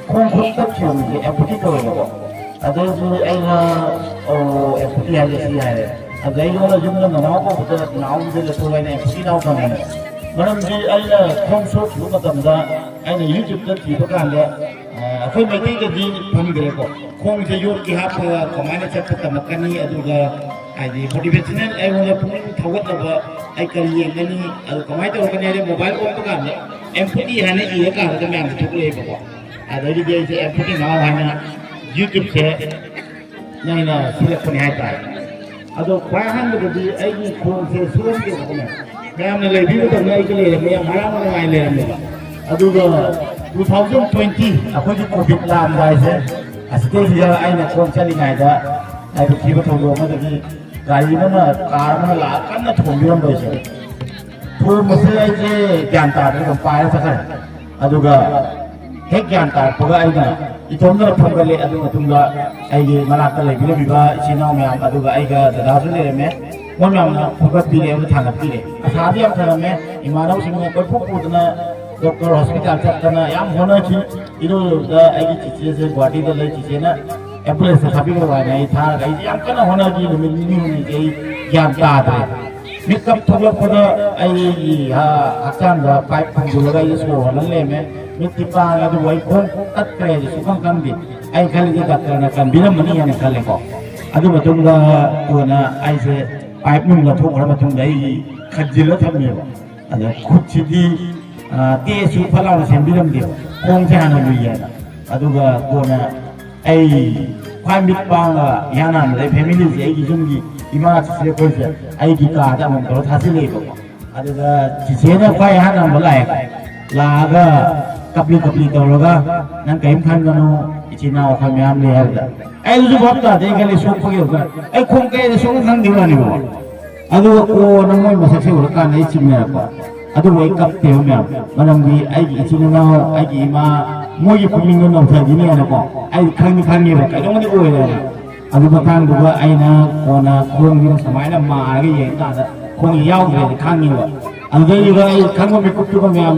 ꯈꯣꯡ ꯈꯨꯠ ꯇꯠꯈꯤꯕ ꯃꯤꯁꯦ ꯑꯦꯝꯄꯨꯇꯤ ꯀꯧꯋꯦꯕꯀꯣ꯫ ꯑꯗꯩꯗꯤ ꯑꯩꯅ ꯑꯣ ꯑꯦꯝꯄꯨꯇꯤ ꯍꯥꯏꯁꯦ ꯁꯤ ꯍꯥꯏꯔꯦ꯫ ꯑꯗꯩ ꯑꯩꯉꯣꯟꯗ ꯌꯨꯝꯗ ꯅꯅꯥꯎ ꯀꯧꯕꯗ ꯅꯅꯥꯎꯒꯤꯗ ꯂꯦꯞꯊꯣꯛꯑꯒ ꯑꯩꯅ ꯑꯦꯝꯄꯨꯇꯤ ꯅꯥꯎ ꯊꯝꯃꯦ꯫ ꯃꯔꯝꯗꯤ ꯑꯩꯅ ꯈꯣꯡ ꯁꯣꯛꯈꯤꯕ ꯃꯇꯝꯗ ꯑꯩꯅ ꯌꯨꯇ꯭ꯌꯨꯕꯇ ꯊꯤꯕ ꯀꯥꯟꯗ ꯑꯩꯈꯣꯏ ꯃꯩꯇꯩꯗꯗꯤ ꯐꯪꯗ꯭ꯔꯦꯀꯣ꯫ ꯈꯣꯡꯁꯦ ꯌꯣꯠꯀꯤ ꯍꯥꯞꯄꯒ ꯀꯃꯥꯏꯅ ꯆꯠꯄ ꯇꯝꯃꯛꯀꯅꯤ, ꯑꯗꯨꯒ ꯍꯥꯏꯗꯤ ꯃꯣꯇꯤꯚꯦꯁꯅꯦꯜ ꯑꯩꯉꯣꯟꯗ ꯄꯨꯛꯅꯤꯡ ꯊꯧꯒꯠꯅꯕ ꯑꯩ ꯀꯔꯤ ꯌꯦꯡꯒꯅꯤ, ꯑꯗꯨ ꯀꯃꯥꯏꯅ ꯇꯧꯔꯛꯀꯅꯤ ꯍꯥꯏꯗꯤ ꯃꯣꯕꯥꯏꯜ ꯑꯣꯟꯕ ꯀꯥꯟꯗ ꯑꯦꯝꯄꯨꯇꯤ ꯍꯥꯏꯅ ꯏꯔ ꯀꯥꯟꯗ ꯃꯌꯥꯝꯁꯦ ꯊꯣꯛꯂꯛꯑꯦꯕꯀꯣ꯫ ꯑꯗꯒꯤꯗꯤ ꯑꯩꯁꯦ ꯑꯦꯝꯄꯨꯇꯤ ꯅꯥꯎ ꯍꯥꯏꯅ ꯌꯨꯇ꯭ꯌꯨꯕꯁꯦ ꯅꯩꯅ ꯁꯤꯜꯂꯛꯄꯅꯤ ꯍꯥꯏꯇꯥꯔꯦ꯫ ꯑꯗꯣ ꯈ꯭ꯋꯥꯏ ꯑꯍꯥꯟꯕꯗꯗꯤ ꯑꯩꯒꯤ ꯈꯣꯡꯁꯦ ꯁꯣꯛꯑꯝꯗꯦꯕꯀꯣ꯫ ꯃꯌꯥꯝꯅ ꯂꯩꯕꯤꯕ ꯃꯇꯝꯗ ꯑꯩꯁꯨ ꯂꯩꯔꯝꯃꯦ, ꯌꯥꯝ ꯍꯔꯥꯎꯅ ꯅꯨꯡꯉꯥꯏꯅ ꯂꯩꯔꯝꯃꯦꯕ꯫ ꯑꯗꯨꯒ ꯇꯨ ꯊꯥꯎꯖꯟ ꯇ꯭ꯋꯦꯟꯇꯤ ꯑꯩꯈꯣꯏꯒꯤ ꯀꯣꯚꯤꯗ ꯂꯥꯛꯑꯝꯗꯥꯏꯁꯦ, ꯑꯁꯤꯗꯩꯁꯤꯗ ꯑꯩꯅ ꯈꯣꯡ ꯆꯠꯂꯤꯉꯩꯗ ꯍꯥꯏꯗꯤ ꯊꯤꯕ ꯊꯧꯗꯣꯛ ꯑꯃꯗꯒꯤ ꯒꯥꯔꯤ ꯑꯃꯅ, ꯀꯥꯔ ꯑꯃꯅ ꯂꯥꯛꯑ ꯀꯟꯅ ꯊꯣꯝꯕꯤꯔꯝꯕꯁꯦ, ꯊꯣꯝꯕꯁꯦ ꯑꯩꯁꯦ ꯒ꯭ꯌꯥꯟ ꯇꯥꯗ꯭ꯔꯦ, ꯑꯗꯨꯝ ꯄꯥꯏꯔ ꯆꯠꯈ꯭ꯔꯦ꯫ ꯑꯗꯨꯒ ꯍꯦꯛ ꯒ꯭ꯌꯥꯟ ꯇꯥꯔꯛꯄꯒ ꯑꯩꯅ ꯏꯇꯣꯝꯗꯅ ꯐꯝꯒꯠꯂꯦ꯫ ꯑꯗꯨ ꯃꯇꯨꯡꯗ ꯑꯩꯒꯤ ꯃꯅꯥꯛꯇ ꯂꯩꯕꯤꯔꯝꯃꯤꯕ ꯏꯆꯤꯟ ꯏꯅꯥꯎ ꯃꯌꯥꯝ, ꯑꯗꯨꯒ ꯑꯩꯒ ꯗꯗꯥꯁꯨ ꯂꯩꯔꯝꯃꯦ, ꯃꯣꯏ ꯃꯌꯥꯝꯅ ꯐꯒꯠꯄꯤꯔꯦ ꯑꯃꯗꯤ ꯊꯥꯡꯒꯠꯄꯤꯔꯦ꯫ ꯑꯁꯥꯗꯤ ꯌꯥꯝ ꯐꯔꯝꯃꯦ꯫ ꯏꯃꯥꯟꯅꯕꯁꯤꯡꯅ ꯀꯣꯏꯄꯨ ꯄꯨꯗꯅ ꯗꯣꯛꯇꯔ ꯍꯣꯁꯄꯤꯇꯥꯜ ꯆꯠꯇꯅ ꯌꯥꯝ ꯍꯣꯠꯅꯈꯤ꯫ ꯏꯔꯣꯏꯕꯗ ꯑꯩꯒꯤ ꯆꯤꯆꯦꯁꯦ ꯒꯨꯍꯥꯇꯤꯗ ꯂꯩ, ꯆꯤꯆꯦꯅ ꯑꯦꯝꯕꯨꯂꯦꯟꯁꯇ ꯊꯥꯕꯤꯔꯛꯑꯣ ꯍꯥꯏꯅ ꯑꯩ ꯊꯥꯔꯒ ꯑꯩꯁꯦ ꯌꯥꯝ ꯀꯟꯅ ꯍꯣꯠꯅꯈꯤ꯫ ꯅꯨꯃꯤꯠ ꯅꯤꯅꯤ ꯍꯨꯝꯅꯤꯁꯦ ꯑꯩ ꯒ꯭ꯌꯥꯟ ꯇꯥꯗ꯭ꯔꯦ꯫ ꯃꯤꯠ ꯀꯞ ꯊꯣꯛꯂꯛꯄꯗ ꯑꯩꯒꯤ ꯍꯛꯆꯥꯡꯗ ꯄꯥꯏꯞ ꯐꯨꯝꯖꯤꯜꯂꯒ ꯑꯩꯁꯦ ꯁꯣꯔ ꯍꯣꯜꯍꯜ ꯂꯩꯔꯝꯃꯦ꯫ ꯃꯤꯠꯇꯤ ꯄꯥꯡꯉꯦ, ꯑꯗꯨꯕꯨ ꯑꯩ ꯈꯣꯡ ꯇꯠꯈ꯭ꯔꯦ ꯍꯥꯏꯁꯦ ꯁꯨꯈꯪ ꯈꯪꯗꯦ꯫ ꯑꯩ ꯈꯜꯂꯤꯁꯦ ꯗꯥꯛꯇꯔꯅ ꯀꯟꯕꯤꯔꯝꯃꯅꯤ ꯍꯥꯏꯅ ꯈꯜꯂꯦꯀꯣ꯫ ꯑꯗꯨ ꯃꯇꯨꯡꯗ ꯀꯣꯟꯅ ꯑꯩꯁꯦ ꯄꯥꯏꯞ ꯅꯨꯡ ꯂꯧꯊꯣꯛꯈ꯭ꯔ ꯃꯇꯨꯡꯗ ꯑꯩ ꯈꯟꯖꯤꯜꯂ ꯊꯝꯃꯦꯕ꯫ ꯑꯗ ꯈꯨꯠꯁꯤꯗꯤ ꯇꯦꯁꯨ ꯐꯠ ꯂꯥꯎꯅ ꯁꯦꯝꯕꯤꯔꯝꯗꯦꯕ, ꯈꯣꯡꯁꯦ ꯍꯥꯟꯅ ꯂꯨꯏꯌꯦꯅ꯫ ꯑꯗꯨꯒ ꯀꯣꯟꯅ ꯑꯩ ꯈ꯭ꯋꯥꯏ ꯃꯤꯠ ꯄꯥꯡꯉ ꯏꯍꯥꯟ ꯍꯥꯟꯕꯗ ꯑꯩ ꯐꯦꯃꯤꯂꯤꯁꯦ, ꯑꯩꯒꯤ ꯌꯨꯝꯒꯤ ꯏꯃꯥ ꯆꯤꯆꯦ ꯑꯩꯈꯣꯏꯁꯦ ꯑꯩꯒꯤ ꯀꯥꯗ ꯑꯃꯨꯛ ꯇꯧꯔ ꯊꯥꯖꯤꯜꯂꯛꯑꯦꯕꯀꯣ꯫ ꯑꯗꯨꯗ ꯆꯤꯆꯦꯅ ꯈ꯭ꯋꯥꯏ ꯑꯍꯥꯟꯕ ꯂꯥꯛꯑꯦ꯫ ꯂꯥꯛꯑꯒ ꯀꯞꯂꯤ ꯀꯞꯂꯤ ꯇꯧꯔꯒ, "ꯅꯪ ꯀꯔꯤꯝ ꯈꯟꯒꯅꯨ, ꯏꯆꯤꯟ ꯏꯅꯥꯎ ꯑꯩꯈꯣꯏ ꯃꯌꯥꯝ ꯂꯩ" ꯍꯥꯏꯕꯗ, ꯑꯩꯁꯨ ꯚꯥꯞ ꯇꯥꯗꯦ꯫ ꯑꯩ ꯈꯜꯂꯤ ꯁꯣꯛꯄꯒꯤ ꯑꯣꯏꯕ꯭ꯔꯥ, ꯑꯩ ꯈꯣꯡ ꯀꯩꯗ ꯁꯣꯛꯅ ꯈꯪꯗꯦ ꯋꯥꯅꯤꯕꯣ꯫ ꯑꯗꯨꯒ ꯀꯣꯟꯅ ꯃꯣꯏ ꯃꯁꯛꯁꯦ ꯎꯔꯀꯥꯟꯗ ꯑꯩ ꯆꯤꯡꯅꯔꯛꯄ꯫ ꯑꯗꯨꯕꯨ ꯑꯩ ꯀꯞꯇꯦꯕ ꯃꯌꯥꯝ, ꯃꯔꯝꯗꯤ ꯑꯩꯒꯤ ꯏꯆꯤꯟ ꯏꯅꯥꯎ, ꯑꯩꯒꯤ ꯏꯃꯥ, ꯃꯣꯏꯒꯤ ꯄꯨꯛꯅꯤꯡꯗꯣ ꯅꯧꯊꯈꯤꯅꯤ ꯍꯥꯏꯅꯀꯣ꯫ ꯑꯩ ꯈꯪꯗꯤ ꯈꯪꯉꯦꯕ ꯀꯩꯅꯣꯝꯃꯗꯤ ꯑꯣꯏꯔꯦꯅ꯫ ꯑꯗꯨ ꯃꯇꯥꯡꯗꯨꯒ ꯑꯩꯅ ꯀꯣꯟꯅ ꯈꯣꯡꯁꯤꯅ ꯁꯨꯃꯥꯏꯅ ꯃꯥꯔꯒ ꯌꯦꯡꯀꯥꯟꯗ ꯈꯣꯡꯁꯤ ꯌꯥꯎꯗ꯭ꯔꯦꯅ ꯈꯪꯉꯦꯕ꯫ ꯑꯗꯨꯗꯩꯗꯨꯗ ꯑꯩ ꯈꯪꯕ ꯃꯤꯀꯨꯞꯇꯨꯒ ꯃꯌꯥꯝ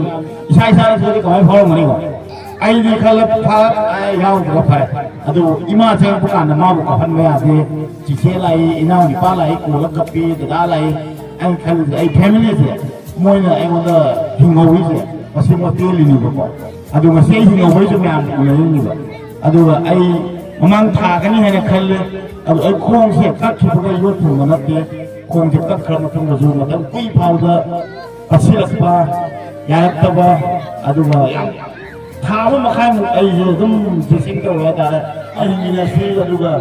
ꯏꯁꯥ ꯏꯁꯥꯅꯁꯨꯗꯤ ꯀꯃꯥꯏꯅ ꯐꯥꯎꯔꯝꯒꯅꯤꯀꯣ? ꯑꯩꯗꯤ ꯈꯜꯂꯦ ꯐꯔꯦ, ꯑꯩ ꯌꯥꯎꯗ꯭ꯔꯦ ꯐꯔꯦ꯫ ꯑꯗꯨꯕꯨ ꯏꯃꯥ ꯆꯪꯉꯛꯄ ꯀꯥꯟꯗ ꯃꯥꯕꯨ ꯀꯥꯞꯍꯟꯕ ꯌꯥꯗꯦ꯫ ꯆꯤꯆꯦ ꯂꯥꯛꯏ, ꯏꯅꯥꯎ ꯅꯨꯄꯥ ꯂꯥꯛꯏ, ꯀꯣꯜꯂ ꯀꯞꯄꯤ, ꯗꯗꯥ ꯂꯥꯛꯏ꯫ ꯑꯩꯅ ꯈꯜꯂꯤꯁꯦ ꯑꯩ ꯐꯦꯃꯤꯂꯤꯁꯦ ꯃꯣꯏꯅ ꯑꯩꯉꯣꯟꯗ ꯍꯤꯡꯍꯧꯔꯤꯁꯦ ꯃꯁꯤ ꯃꯣꯏ ꯄꯦꯜꯂꯤꯅꯦꯕꯀꯣ꯫ ꯑꯗꯨ ꯉꯁꯤ ꯑꯩ ꯍꯤꯡꯍꯧꯕꯩꯁꯨ ꯃꯌꯥꯝ ꯎꯅꯔꯤꯅꯦꯕ꯫ ꯑꯗꯨꯒ ꯑꯩ ꯃꯃꯥꯡ ꯊꯥꯒꯅꯤ ꯍꯥꯏꯅ ꯈꯜꯂꯦ꯫ ꯑꯗꯨ ꯑꯩ ꯈꯣꯡꯁꯦ ꯀꯛꯈꯤꯕꯒ ꯌꯣꯠ ꯊꯨꯡꯕ ꯅꯠꯇꯦ꯫ ꯈꯣꯡꯁꯦ ꯀꯛꯈ꯭ꯔ ꯃꯇꯨꯡꯗꯁꯨ ꯃꯇꯝ ꯀꯨꯏ ꯐꯥꯎꯗ ꯄꯠꯁꯤꯜꯂꯛꯄ, ꯌꯥꯔꯛꯇꯕ, ꯑꯗꯨꯒ ꯌꯥꯝ ꯊꯥ ꯑꯃ ꯃꯈꯥꯏꯃꯨꯛ ꯑꯩꯁꯦ ꯑꯗꯨꯝ ꯗ꯭ꯔꯦꯁꯤꯡ ꯇꯧꯔꯦ ꯍꯥꯏꯇꯥꯔꯦ꯫ ꯑꯩ ꯃꯤꯅꯁꯤ ꯑꯗꯨꯒ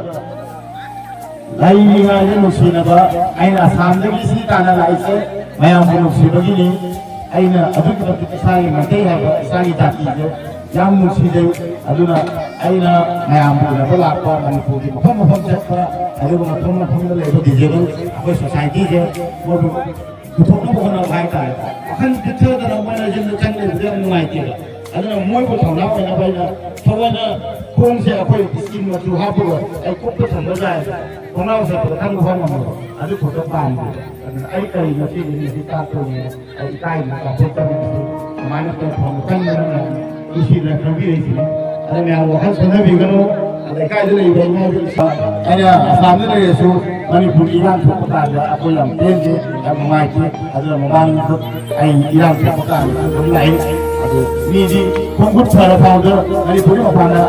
ꯂꯩꯔꯤꯉꯩꯗ ꯅꯨꯡꯁꯤꯅꯕ ꯑꯩꯅ ꯑꯁꯥꯝꯗꯒꯤ ꯁꯤ ꯇꯥꯟꯅ ꯂꯥꯛꯏꯁꯦ ꯃꯌꯥꯝꯕꯨ ꯅꯨꯡꯁꯤꯕꯒꯤꯅꯤ꯫ ꯑꯩꯅ ꯑꯗꯨꯛꯀꯤ ꯃꯇꯤꯛ ꯏꯁꯥꯒꯤ ꯃꯩꯇꯩ ꯍꯥꯏꯕ ꯏꯁꯥꯒꯤ ꯖꯥꯇꯤꯁꯦ ꯌꯥꯝ ꯅꯨꯡꯁꯤꯖꯩ꯫ ꯑꯗꯨꯅ ꯑꯩꯅ ꯃꯌꯥꯝꯕꯨ ꯎꯅꯕ ꯂꯥꯛꯄ, ꯃꯅꯤꯄꯨꯔꯒꯤ ꯃꯐꯝ ꯃꯐꯝ ꯆꯠꯄ, ꯑꯗꯨꯒ ꯃꯐꯝ ꯃꯐꯝꯗ ꯂꯩꯕ ꯗꯤꯖꯦꯕꯜ ꯑꯩꯈꯣꯏ ꯁꯣꯁꯥꯏꯇꯤꯁꯦ ꯃꯣꯏꯕꯨ ꯄꯨꯊꯣꯛꯅꯕ ꯍꯣꯠꯅꯕ ꯍꯥꯏꯇꯥꯔꯦ꯫ ꯋꯥꯈꯜ ꯄꯤꯛꯊꯗꯅ ꯃꯣꯏꯅ ꯌꯨꯝꯗ ꯆꯪ ꯂꯩꯕꯗ ꯌꯥꯝ ꯅꯨꯡꯉꯥꯏꯇꯦꯕ꯫ ꯑꯗꯨꯅ ꯃꯣꯏꯕꯨ ꯊꯧꯅꯥ ꯑꯣꯏꯅꯕ ꯑꯩꯅ ꯊꯑꯣꯏꯅ ꯈꯣꯡꯁꯦ ꯑꯩꯈꯣꯏ ꯏꯁꯀꯤꯟ ꯃꯆꯨ ꯍꯥꯞꯄꯒ ꯑꯩ ꯀꯨꯞꯇ ꯊꯝꯕ ꯌꯥꯏ꯫ ꯈꯣꯡꯅꯥꯎ ꯁꯦꯠꯄꯗ ꯈꯪꯕ ꯐꯥꯎ ꯉꯝꯃꯣꯏꯕ꯫ ꯑꯗꯨ ꯈꯛꯇ ꯄꯥꯝꯗꯦ꯫ ꯑꯗꯨꯅ ꯑꯩ ꯀꯔꯤꯅꯣ ꯁꯤꯁꯦ ꯉꯁꯤ ꯇꯥꯛꯇꯣꯏꯅꯦ꯫ ꯑꯩ ꯏꯀꯥꯏꯗꯅ ꯆꯥꯊꯣꯛꯆꯕꯅꯤ꯫ ꯁꯨꯃꯥꯏꯅ platform ꯀꯟꯕꯅ ꯃꯌꯥꯝ ꯅꯨꯡꯁꯤꯗꯅ ꯈꯪꯕꯤꯔꯛꯏꯁꯤꯅꯤ꯫ ꯑꯗ ꯃꯌꯥꯝ ꯋꯥꯈꯜ ꯁꯣꯟꯊꯕꯤꯒꯅꯨ꯫ ꯂꯩꯀꯥꯏꯗ ꯂꯩꯕ ꯏꯃꯥ ꯏꯕꯦꯟ, ꯑꯩꯅ ꯑꯁꯥꯝꯗ ꯂꯩꯔꯁꯨ ꯃꯅꯤꯄꯨꯔꯒꯤ ꯏꯔꯥꯡ ꯊꯣꯛꯄ ꯀꯥꯟꯗ ꯑꯩꯈꯣꯏ ꯌꯥꯝ ꯄꯦꯟꯗꯦ, ꯌꯥꯝ ꯅꯨꯡꯉꯥꯏꯇꯦ꯫ ꯑꯗꯨꯅ ꯃꯃꯥꯡꯗ ꯑꯩ ꯏꯔꯥꯡ ꯊꯣꯛꯄ ꯀꯥꯟꯗ ꯑꯗꯨꯝ ꯂꯥꯛꯏ꯫ ꯑꯗꯨ ꯃꯤꯗꯤ ꯈꯣꯡꯈꯨꯠ ꯐꯔ ꯐꯥꯎꯗ ꯃꯅꯤꯄꯨꯔꯒꯤ ꯃꯄꯥꯟꯗ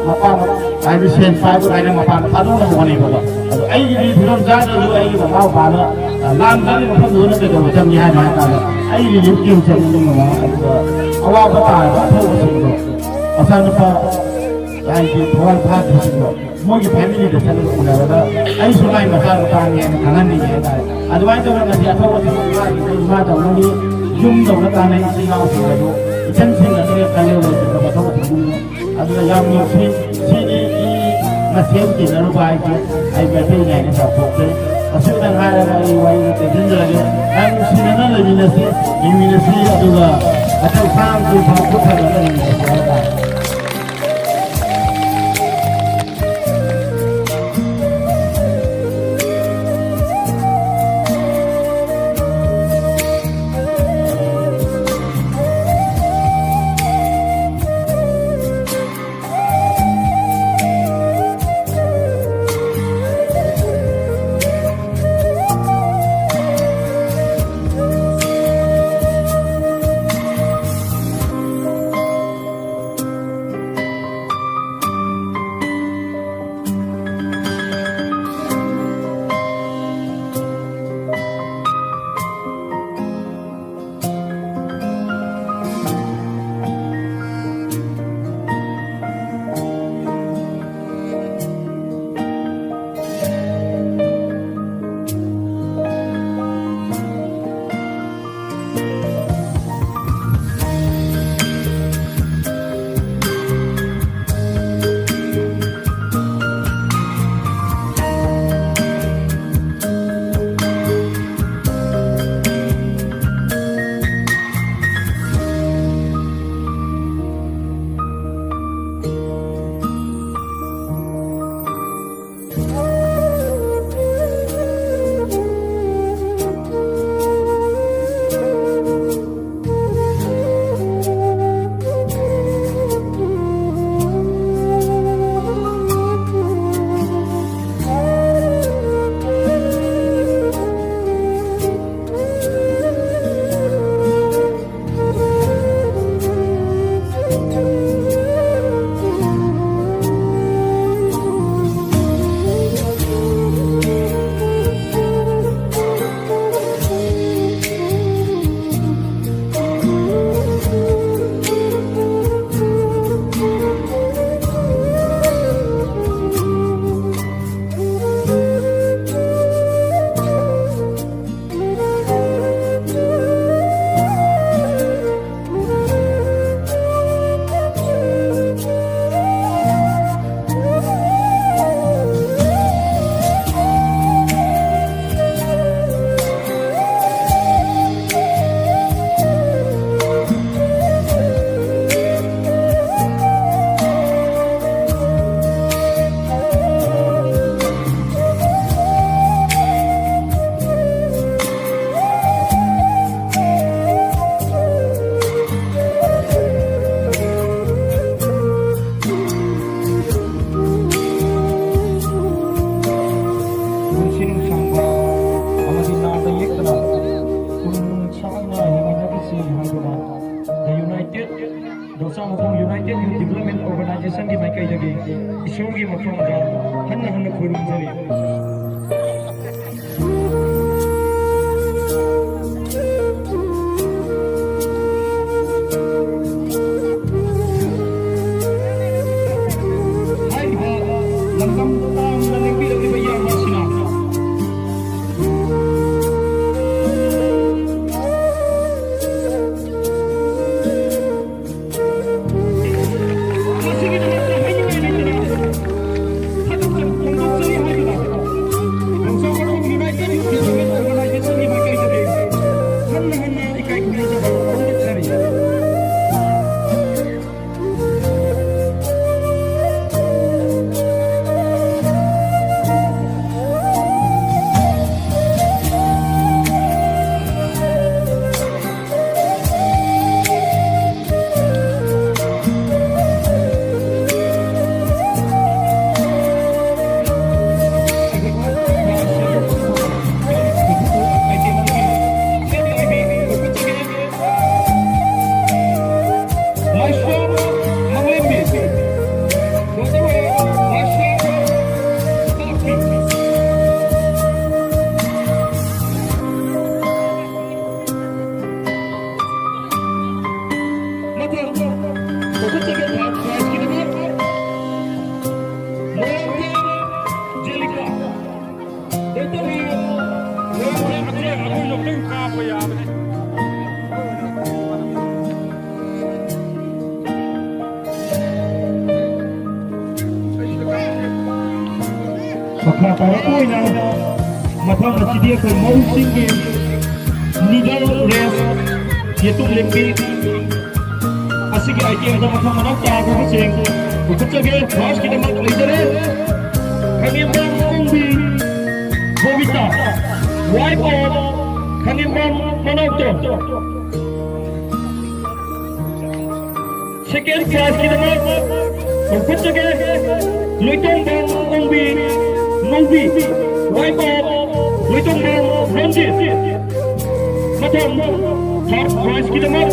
ꯃꯄꯥꯅ ꯍꯥꯏꯗꯤ ꯁꯦꯟ ꯄꯥꯏꯕ ꯀꯥꯏꯅ ꯃꯄꯥꯟꯗ ꯊꯥꯗꯣꯛꯅꯕ ꯍꯣꯠꯅꯩꯕꯀꯣ꯫ ꯑꯗꯣ ꯑꯩꯒꯤꯗꯤ ꯐꯤꯕꯝ ꯆꯥꯗ꯭ꯔꯁꯨ ꯑꯩꯒꯤ ꯃꯃꯥ ꯃꯄꯥꯅ, ꯑ, ꯂꯥꯟ ꯆꯠꯂꯤ ꯃꯐꯝꯗꯨꯗ ꯀꯩꯗꯧꯕ ꯆꯪꯉꯤ ꯍꯥꯏꯅꯣ ꯍꯥꯏ ꯀꯥꯟꯗ ꯑꯩ relief camp ꯆꯠꯅꯤꯡꯕ ꯃꯃꯥ, ꯑꯗꯨꯒ ꯑꯋꯥꯕ ꯇꯥꯔꯕ ꯑꯊꯧꯕꯁꯤꯡꯗꯣ, ꯃꯆꯥꯅꯨꯄꯥ ꯍꯥꯏꯗꯤ ꯊꯋꯥꯏ ꯐꯥꯗ꯭ꯔꯤꯁꯤꯡꯗꯣ ꯃꯣꯏꯒꯤ family ꯗ ꯆꯠꯂꯒ ꯎꯅꯔꯒ ꯑꯩꯁꯨ ꯃꯥꯏ ꯃꯆꯥꯅꯨꯄꯥꯅꯤ ꯍꯥꯏꯅ ꯈꯪꯍꯟꯅꯤꯡꯉꯤ ꯍꯥꯏꯇꯥꯔꯦ꯫ ꯑꯗꯨꯃꯥꯏꯅ ꯇꯧꯔꯒ ꯉꯁꯤ ꯑꯊꯧꯕꯁꯤꯡ ꯏꯃꯥꯁꯤꯡꯗ ꯏꯃꯥ ꯇꯧꯅꯤ, ꯌꯨꯝꯗꯧꯅ ꯀꯥꯟꯅꯩ ꯏꯆꯤꯜ ꯏꯅꯥꯎꯁꯤꯡ ꯑꯗꯨ ꯏꯆꯟꯁꯤꯡ ꯑꯗꯨꯒ ꯈꯜꯂꯒ ꯂꯩꯖꯕ ꯑꯊꯧꯕꯁꯤꯡꯗꯨꯅ ꯑꯗꯨꯅ ꯌꯥꯝ ꯅꯨꯡꯁꯤ꯫ ꯁꯤꯅꯤ ꯃꯤ ꯃꯁꯦꯟ ꯇꯤꯟꯅꯔꯨꯕ ꯍꯥꯏꯁꯦ꯫ ꯑꯩ ꯃꯩꯇꯩꯅꯤ ꯍꯥꯏꯅ ꯆꯥꯎꯊꯣꯛꯆꯩ꯫ ꯑꯁꯤꯗꯪ ꯍꯥꯏꯔꯒ ꯑꯩ ꯋꯥꯔꯤꯁꯦ ꯇꯦꯟꯁꯤꯟꯖꯔꯒꯦ꯫ ꯌꯥꯝ ꯅꯨꯡꯁꯤꯅꯅ ꯂꯩꯃꯤꯟꯅꯁꯤ, ꯍꯤꯡꯃꯤꯟꯅꯁꯤ, ꯑꯗꯨꯒ ꯃꯊꯪ ꯁꯥꯡ ꯀꯨꯏ ꯐꯥꯎ ꯄꯨꯊꯗꯅ ꯂꯩꯃꯤꯟꯅꯁꯤ ꯍꯥꯏꯕ ꯇꯥꯔꯦ꯫ ꯑꯩꯈꯣꯏꯁꯨ ꯑꯝꯇꯪ ꯀꯥꯞꯄ ꯌꯥꯕꯅꯤ꯫ ꯃꯈꯥ ꯇꯥꯔꯛꯄ ꯑꯣꯏꯅ ꯃꯊꯪ ꯑꯁꯤꯗꯤ ꯑꯩꯈꯣꯏ ꯃꯧꯁꯤꯡꯒꯤ needle race, ꯌꯦꯇꯨꯝ ꯂꯦꯡꯕꯤ ꯑꯁꯤꯒꯤ item ꯗ ꯃꯊꯪ ꯃꯅꯥꯎ ꯇꯥꯈ꯭ꯔꯕꯁꯤꯡ ꯄꯨꯈꯠꯆꯒꯦ꯫ First ꯀꯤꯗꯃꯛ ꯂꯩꯖꯔꯦ ꯈꯪꯉꯦꯝꯕꯝ ꯑꯣꯡꯕꯤ ꯕꯣꯕꯤꯇꯥ, wife of ꯈꯪꯉꯦꯝꯕꯝ ꯃꯅꯥꯎꯇꯣꯟ꯫ Second prize ꯀꯤꯗꯃꯛ ꯂꯧꯈꯠꯆꯒꯦ ꯂꯣꯏꯇꯣꯡꯕꯝ ꯑꯣꯡꯕꯤ ꯉꯧꯕꯤ, wife of ꯂꯣꯏꯇꯣꯡꯕꯝ ꯔꯟꯖꯤꯠ꯫ ꯃꯊꯪ third prize ꯀꯤꯗꯃꯛ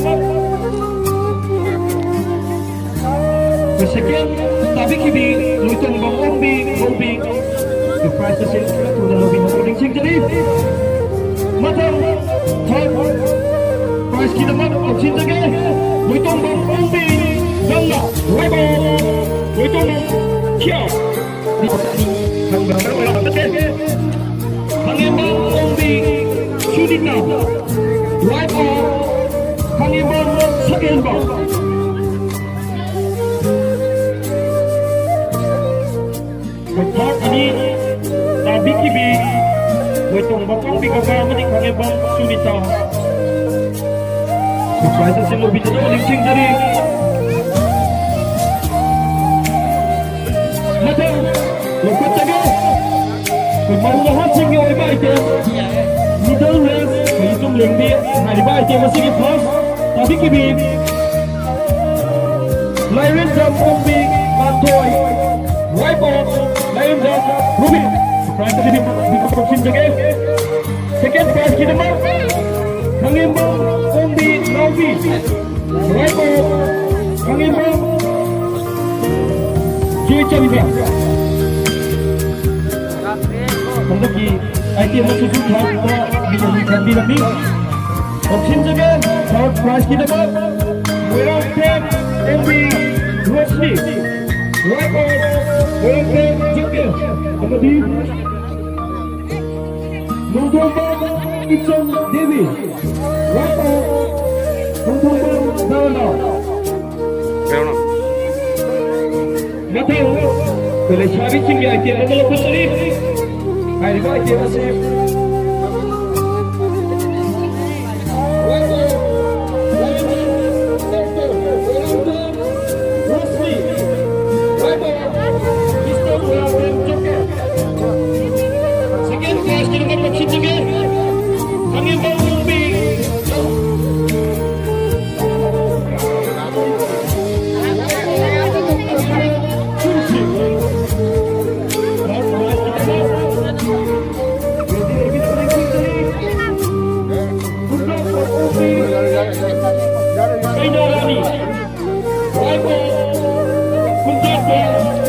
second ꯇꯥꯕꯤꯈꯤꯕꯤ ꯂꯣꯏꯇꯣꯡꯕꯝ ꯑꯣꯡꯕꯤ ꯉꯧꯕꯤ꯫ Prize ꯑꯁꯤ ꯊꯨꯅ ꯂꯧꯕꯤꯅꯕ ꯅꯤꯡꯁꯤꯡꯖꯔꯤ꯫ ꯃꯊꯪ third prize ꯀꯤꯗꯃꯛ ꯂꯧꯁꯤꯟꯖꯒꯦ ꯂꯣꯏꯇꯣꯡꯕꯝ ꯑꯣꯡꯕꯤ ꯒꯪꯒꯥ, wife of Loitongbam ꯈꯤꯌꯥ꯫ ꯈꯪꯉꯦꯝꯕꯝ Ongbi Sunita, wife of ꯈꯪꯉꯦꯝꯕꯝ ꯁꯛꯍꯦꯟꯕꯝ꯫ Third ꯑꯅꯤ ꯇꯥꯕꯤꯈꯤꯕꯤ ꯂꯣꯏꯇꯣꯡꯕꯝ ꯑꯣꯡꯕꯤ ꯒꯪꯒꯥ ꯑꯃꯗꯤ ꯈꯪꯉꯦꯝꯕꯝ ꯁꯨꯅꯤꯇꯥ꯫ Prize ꯑꯁꯤ ꯂꯧꯕꯤꯅꯕ ꯅꯤꯡꯁꯤꯡꯖꯔꯤ꯫ ꯃꯊꯪ ꯂꯧꯈꯠꯆꯒꯦ꯫ ꯑꯩꯈꯣꯏ ꯃꯧ ꯅꯍꯥꯁꯤꯡꯒꯤ ꯑꯣꯏꯕ item, needle race, ꯑꯩꯈꯣꯏꯒꯤ ꯌꯦꯇꯨꯝ ꯂꯦꯡꯕꯤ ꯍꯥꯏꯔꯤꯕ item ꯑꯁꯤꯒꯤ first ꯇꯥꯕꯤꯈꯤꯕꯤ Lairenjam Ongbi Panthoi, wife of Lairenjam Ruby. Prize ꯑꯁꯤꯗꯤ ꯂꯧꯁꯤꯟꯖꯒꯦ꯫ Second prize ꯀꯤꯗꯃꯛ ꯈꯪꯉꯦꯝꯕꯝ ꯑꯣꯡꯕꯤ ꯅꯥꯎꯕꯤ, wife of ꯈꯪꯉꯦꯝꯕꯝ ꯖꯣꯏꯆꯟꯗ꯭ꯔ꯫ ꯍꯟꯗꯛꯀꯤ item ꯑꯁꯤꯁꯨ ꯊꯥꯛꯄ ꯃꯤꯑꯣꯏ ꯈꯟꯕꯤꯔꯝꯃꯤ꯫ ꯂꯧꯁꯤꯟꯖꯒꯦ꯫ Third prize ꯀꯤꯗꯃꯛ Moirangthem M B Roshni, wife of Moirangthem Jokesh ꯑꯃꯗꯤ ꯅꯣꯡꯊꯣꯝꯕꯝ ꯏꯆꯟ ꯗꯦꯕꯤ, ꯋꯥꯏ ꯄꯥꯎ ꯈꯣꯡꯊꯣꯡꯕꯝ ꯙꯔꯃ꯫ ꯃꯊꯪ ꯑꯩꯈꯣꯏ ꯂꯩꯁꯥꯕꯤꯁꯤꯡꯒꯤ ꯑꯥꯏꯇꯦꯝ ꯑꯃ ꯂꯧꯈꯠꯆꯔꯤ꯫ ꯍꯥꯏꯔꯤꯕ ꯑꯥꯏꯇꯦꯝ ꯑꯁꯤ ꯋꯥꯏ ꯄꯥꯎ ꯗꯣꯛꯇꯔ ꯔꯣꯁꯅꯤ꯫ Second prize ꯀꯤꯗꯃꯛ ꯂꯧꯁꯤꯟꯖꯒꯦ꯫ ꯈꯥꯉꯦꯝꯕꯝ ꯅꯨꯄꯤ꯫ ꯀꯩꯅꯥ ꯔꯥꯅꯤ꯫ ꯋꯥꯏꯕ ꯀꯨꯟꯖꯥꯊꯣꯏ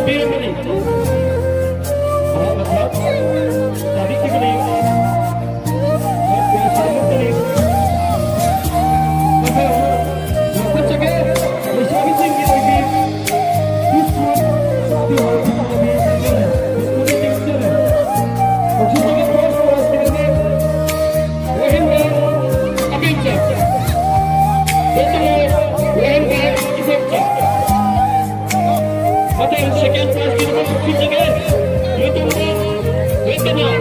ꯄꯤꯔꯝꯕꯅꯤ꯫ ꯃꯍꯥꯛꯅ ꯊꯕꯛ ꯇꯥꯕꯤꯈꯤꯕꯅꯤ꯫ ꯃꯍꯥꯛꯄꯨ ꯁꯤꯔꯝꯃꯛꯇꯅꯤ꯫ ꯃꯊꯪ ꯂꯧꯈꯠꯆꯒꯦ꯫ ꯂꯩꯁꯥꯕꯤꯁꯤꯡꯒꯤ ꯑꯣꯏꯕꯤ ꯕꯤꯁꯀꯨꯠ ꯆꯥꯕꯤ ꯍꯧꯔꯛꯄ ꯄꯥꯝꯕꯤ ꯂꯩꯖꯔꯦ꯫ ꯕꯤꯁꯀꯨꯠ ꯂꯩꯖꯔꯦ꯫ ꯂꯧꯁꯤꯟꯖꯒꯦ꯫ First prize ꯄꯤꯔꯝꯃꯤ꯫ ꯋꯥꯍꯦꯡꯕꯝ ꯑꯕꯦꯝꯆꯥ꯫ ꯂꯣꯏꯁꯤꯜꯂꯦ꯫ ꯋꯥꯍꯦꯡꯕꯝ ꯏꯕꯣꯝꯆꯥ꯫ ꯃꯊꯪ second prize ꯀꯤꯗꯃꯛ ꯂꯧꯁꯤꯟꯖꯒꯦ꯫ ꯌꯦꯇꯣꯡꯕꯝ ꯔꯇꯅꯥ꯫